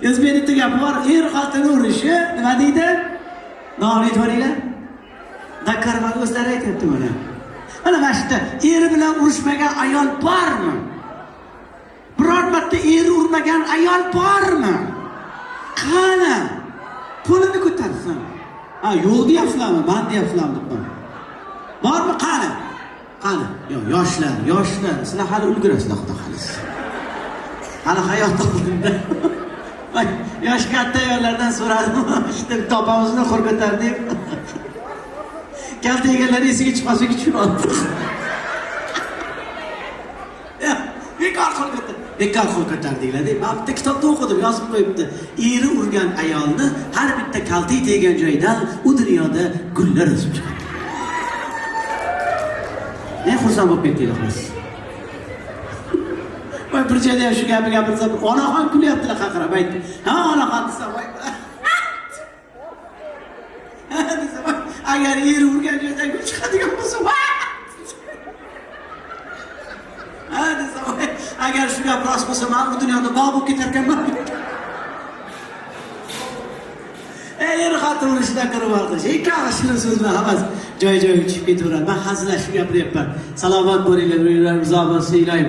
O'zbekning bitta gapi bor, er xotin urishi nima deydi? Nomini aytvoringlar. Dakarman o'zlari aytyapti mana. Mana shu yerda eri bilan urushmagan ayol bormi? Biror marta eri urmagan ayol bormi? Qani? Qo'lini ko'tarsin. Ha, yo'q deyapsizlarmi? Man deyapsizlarmi debman. Bormi? Qani? Qani? Yo'q, yoshlar, yoshlar, sizlar hali ulgurasizlar, xudo xolasa. Hali hayot oldinda. Voy, yosh katta ayollardan so'radim, işte bitta opamizni qo'l ko'tardi. Kalta yeganlari esiga chiqmasligi tushunyapti. Bekor qo'l ko'tar. Bekor qo'l ko'tardinglar deb. Men bitta kitobda o'qidim, yozib qo'yibdi. Eri urgan ayolni har bitta kaltak tegan joyidan u dunyoda gullar o'sib chiqadi. Men xursand bo'lib ketdinglar hozir. Voy, bir joyda ham shu gapni gapirsam, onaxon kulyaptilar qaqrab aytdi. Ha, onaxon desam, voy. Ha, desam, voy, agar eri urgan joydan gul chiqadigan bo'lsa, voy. Ha, desam, voy, agar shu gap rost bo'lsa, men bu dunyoda bog' bo'lib ketarkanman. Ey, er xotin urushdan kirib oldi. Ikki shirin so'z bilan hammasi joy-joyiga tushib ketaveradi. Men hazillashib gapiryapman. Salomat bo'linglar, umrlaringiz uzoq bo'lsin, iloyim.